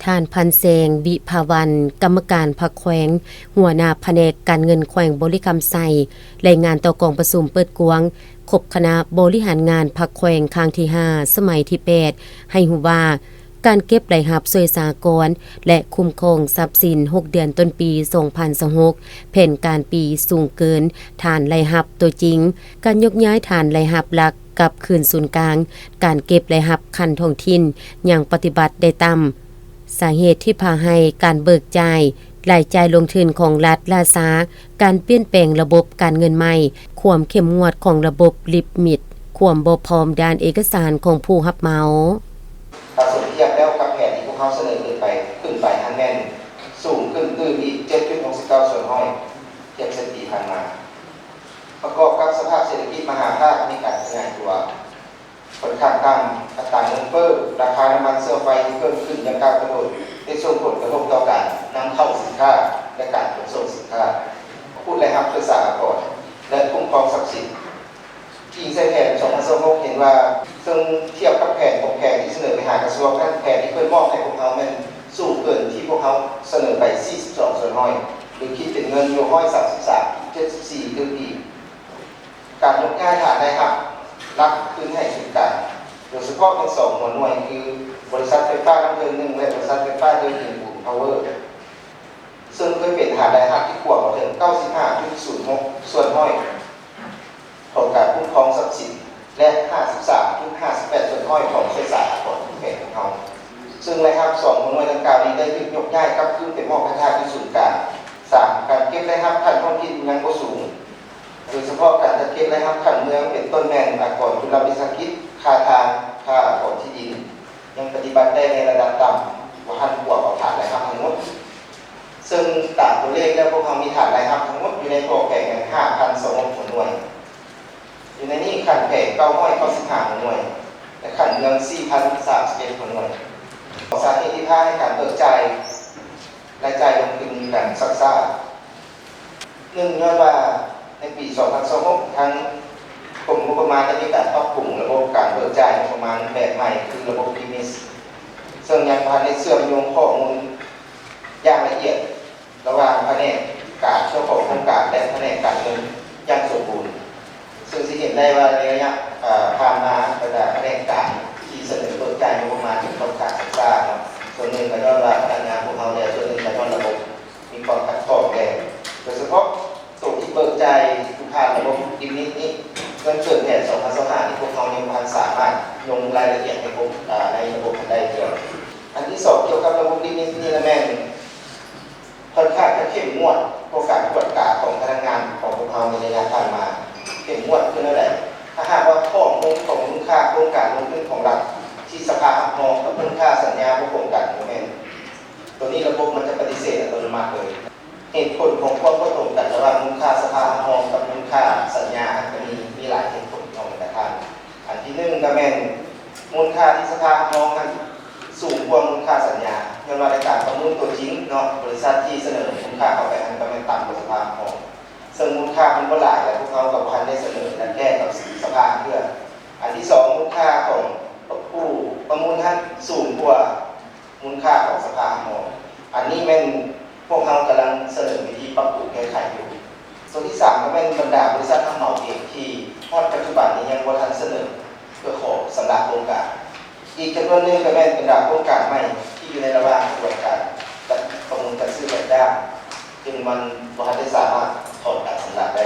ທ່ານ ພັນແສງ ວິພາວັນ ກຳມະການພັກແຂວງ, ຫົວໜ້າພະແນກການເງິນແຂວງບໍລິຄຳໄຊ ລາຍງານຕໍ່ກອງປະຊຸມເປີດກວ້າງຄົບຄະນະບໍລິຫານງານພັກແຂວງຄັ້ງທີຫ້າ ສະໄໝທີແປດ ໃຫ້ຮູ້ວ່າ ການເກັບລາຍຮັບຊ່ວຍສາກອນ ແລະ ຄຸ້ມຄອງຊັບສິນ ຫົກເດືອນຕົ້ນປີ ສອງພັນຊາວຫົກ ແຜນການປີສູງເກີນຖານລາຍຮັບຕົວຈິງ, ການຍົກຍ້າຍຖານລາຍຮັບຫຼັກ ກັບຄືນສູນກາງ, ການເກັບລາຍຮັບຂັ້ນທ້ອງຖິ່ນຍັງປະຕິບັດໄດ້ຕ່ຳ. ສາເຫດທີ່ພາໃຫ້ການເບີກຈ່າຍລາຍຈ່າຍລົງທຶນຂອງລັດລ້າຊ້າ, ການປ່ຽນແປງລະບົບການເງິນໃໝ່, ຄວາມເຂັ້ມງວດຂອງລະບົບລິບມິດ, ຄວາມບໍ່ພ້ອມດ້ານເອກະສານຂອງຜູ້ຮັບເໝົາ. ຖ້າສົມທຽບແລ້ວກັບແຜນທີ່ພວກເຮົາສະເໜີຂຶ້ນໄປ, ຂຶ້ນໄປຫັ້ນແມ່ນສູງຂຶ້ນຕື່ມອີກ ເຈັດຈຸດຫົກສິບເກົ້າສ່ວນຮ້ອຍ ທຽບໃສ່ປີຜ່ານມາ. ປະກອບກັບສະພາບເສດຖະກິດມະຫາພາກມີການຂະຫຍາຍຕົວຄ່ອນຂ້າງຕ່ຳ, ອັດຕາເງິນເຟີ້, ລາຄານ້ຳມັນເຊື້ອໄຟທີ່ເພີ່ມຂຶ້ນຢ່າງກ້າວກະໂດດ ໄດ້ສົ່ງຜົນກະທົບຕໍ່ການນຳເຂົ້າສິນຄ້າ ແລະ ການຂົນສົ່ງສິນຄ້າ, ຂອບຄຸນລາຍຮັບໂດຍສາອາກອນ ແລະ ຄຸ້ມຄອງຊັບສິນ. ອີງໃສ່ແຜນສອງພັນຊາວຫົກ ເຫັນວ່າ ເຊິ່ງທຽບກັບແຜນຂອງແຂວງທີ່ສະເໜີໄປຫາກະຊວງນັ້ນ, ແຜນທີ່ເພິ່ນມອບໃຫ້ພວກເຮົາແມ່ນສູງເກີນທີ່ພວກເຮົາສະເໜີໄປສີ່ສິບສອງສ່ວນຮ້ອຍ ຫຼື ຄິດເປັນເງິນຢູ່ຮ້ອຍສາມສິບສາມຈຸດເຈັດສິບສີ່ຕື້ກີບ. ການຍົກຍ້າຍຖານລາຍຮັບຫຼັກຄືນໃຫ້ສູນກາງ, ໂດຍສະເພາະແມ່ນສອງຫົວໜ່ວຍ ຄື ບໍລິສັດໄຟຟ້ານ້ຳເທີນໜຶ່ງ ແລະ ບໍລິສັດໄຟຟ້າເທີນຫີນບູນພາວເວີ ເຊິ່ງເຄີຍເປັນຖານລາຍຮັບທີ່ກວມເຖິງເກົ້າສິບຫ້າຈຸດສູນຫົກສ່ວນຮ້ອຍຂອງການຄຸ້ມຄອງຊັບສິນ ແລະ ຫ້າສິບສາມຈຸດຫ້າສິບແປດສ່ວນຮ້ອຍຂອງສ່ວຍສາອາກອນຂອງແຂວງຂອງເຮົາ. ເຊິ່ງລາຍຮັບສອງຫົວໜ່ວຍດັ່ງກ່າວນີ້ໄດ້ຖືກຍົກຍ້າຍກັບຄືນໄປມອບໃຫ້ທາງຢູ່ສູນກາງ. ສາມ ການເກັບລາຍຮັບຂັ້ນທ້ອງຖິ່ນຍັງບໍ່ສູງ, ໂດຍສະເພາະການຈັດເກັບລາຍຮັບຂັ້ນເມືອງ ເປັນຕົ້ນແມ່ນອາກອນຈຸລະວິສາຫະກິດ, ຄ່າທາງ, ຄ່າອາກອນທີ່ດິນ ຍັງປະຕິບັດໄດ້ໃນລະດັບຕ່ຳ, ບໍ່ທັນກວມເອົາຖານລາຍຮັບທັງໝົດ. ເຊິ່ງຕາມຕົວເລກແລ້ວ ພວກເຮົາມີຖານລາຍຮັບທັງໝົດຢູ່ໃນທົ່ວແຂວງແມ່ນຫ້າພັນຊາວຫົກຫົວໜ່ວຍ, ຢູ່ໃນນີ້ຂັ້ນແຂວງເກົ້າຮ້ອຍເກົ້າສິບຫ້າຫົວໜ່ວຍ ແລະ ຂັ້ນເມືອງສີ່ພັນສາມສິບເອັດຫົວໜ່ວຍ. ສາເຫດທີ່ພາໃຫ້ການເບີກຈ່າຍລາຍຈ່າຍລົງທຶນມີການຊັກຊ້າ, ໜຶ່ງ ຍ້ອນວ່າໃນປີສອງພັນຊາວຫົກ ທາງກົມງົບປະມານໄດ້ມີການປັບປຸງລະບົບການເບີກຈ່າຍງົບປະມານແບບໃໝ່ ຄືລະບົບ DMIS ເຊິ່ງຍັງບໍ່ທັນໄດ້ເຊື່ອມໂຍງຂໍ້ມູນຢ່າງລະອຽດ ລະຫວ່າງພະແນກການເຈົ້າຂອງໂຄງການ ແລະ ພະແນກການເງິນຢ່າງສົມບູນ. ເຊິ່ງຊິເຫັນໄດ້ວ່າໃນໄລຍະ ເອີ່ ຜ່ານມາ ບັນດາພະແນກການທີ່ສະເໜີເບີກຈ່າຍງົບປະມານຍັງຂ້ອນຂ້າງຊ້າເນາະ, ສ່ວນໜຶ່ງກໍຍ້ອນວ່າພະນັກງານພວກເຮົາ ແລະ ສ່ວນໜຶ່ງກໍຍ້ອນລະບົບມີຄວາມຂັດຂ້ອງແດ່, ໂດຍສະເພາະໂຕທີ່ເບີກຈ່າຍຢູ່ຜ່ານລະບົບ DMIS ນີ້ ເງິນເກີນແຜນສອງພັນຊາວຫ້ານີ້ ພວກເຮົາຍັງບໍ່ທັນສາມາດລົງລາຍລະອຽດໃນ ເອີ່ ໃນລະບົບຫັ້ນໄດ້ເທື່ອ. ອັນທີສອງ ກ່ຽວກັບລະບົບ DMIS ນີ້ລະແມ່ນ ຂ້ອນຂ້າງຈະເຂັ້ມງວດ ເພາະການກວດກາຂອງພະນັກງານຂອງພວກເຮົາໃນໄລຍະຜ່ານມາເຂັ້ມງວດຄືແນວໃດ? ຖ້າຫາກວ່າຂໍ້ມູນຂອງມູນຄ່າໂຄງການລົງທຶນຂອງລັດທີ່ສະພາຮັບຮອງກັບມູນຄ່າສັນຍາບໍ່ກົງກັນ, ບໍ່ແມ່ນ, ໂຕນີ້ລະບົບມັນຈະປະຕິເສດອັດຕະໂນມັດເລີຍ. ເຫດຜົນຂອງຄວາມບໍ່ກົງກັນລະຫວ່າງມູນຄ່າສະພາຮັບຮອງກັບມູນຄ່າສັນຍາຫັ້ນກໍມີ, ມີຫຼາຍເຫດຜົນເນາະທ່ານ. ອັນທີໜຶ່ງກໍແມ່ນມູນຄ່າທີ່ສະພາຮັບຮອງຫັ້ນສູງກວ່າມູນຄ່າສັນຍາ, ຍ້ອນວ່າໃນການປະມູນຕົວຈິງເນາະ, ບໍລິສັດທີ່ສະເໜີມູນຄ່າເຂົ້າໄປຫັ້ນກໍແມ່ນຕ່ຳກວ່າສະພາຮັບຮອງ, ເຊິ່ງມູນຄ່າມັນບໍ່ຫຼາຍ ແລະ ພວກເຮົາກໍບໍ່ທັນໄດ້ສະເໜີແລະແຈ້ງກັບສະພາເທື່ອ. ອັນທີສອງ ມູນຄ່າຂອງຜູ້ປະມູນຫັ້ນສູງກວ່າ ມູນຄ່າຂອງສະພາຮັບຮອງ. ອັນນີ້ແມ່ນພວກເຮົາກຳລັງສະເໜີວິທີປັບປຸງແກ້ໄຂຢູ່. ສ່ວນທີສາມກໍແມ່ນບັນດາບໍລິສັດຮັບເໝົາເອງທີ່ຮອດປັດຈຸບັນນີ້ຍັງບໍ່ທັນສະເໜີເພື່ອຂໍຊຳລະໂຄງການ. ອີກຈຳນວນໜຶ່ງກໍແມ່ນບັນດາໂຄງການໃໝ່ທີ່ຢູ່ໃນລະຫວ່າງຂະບວນການຈັດປະມູນຈັດຊື້ຈັດຈ້າງ ຈຶ່ງມັນບໍ່ທັນໄດ້ສາມາດຖອນການຊຳລະໄດ້.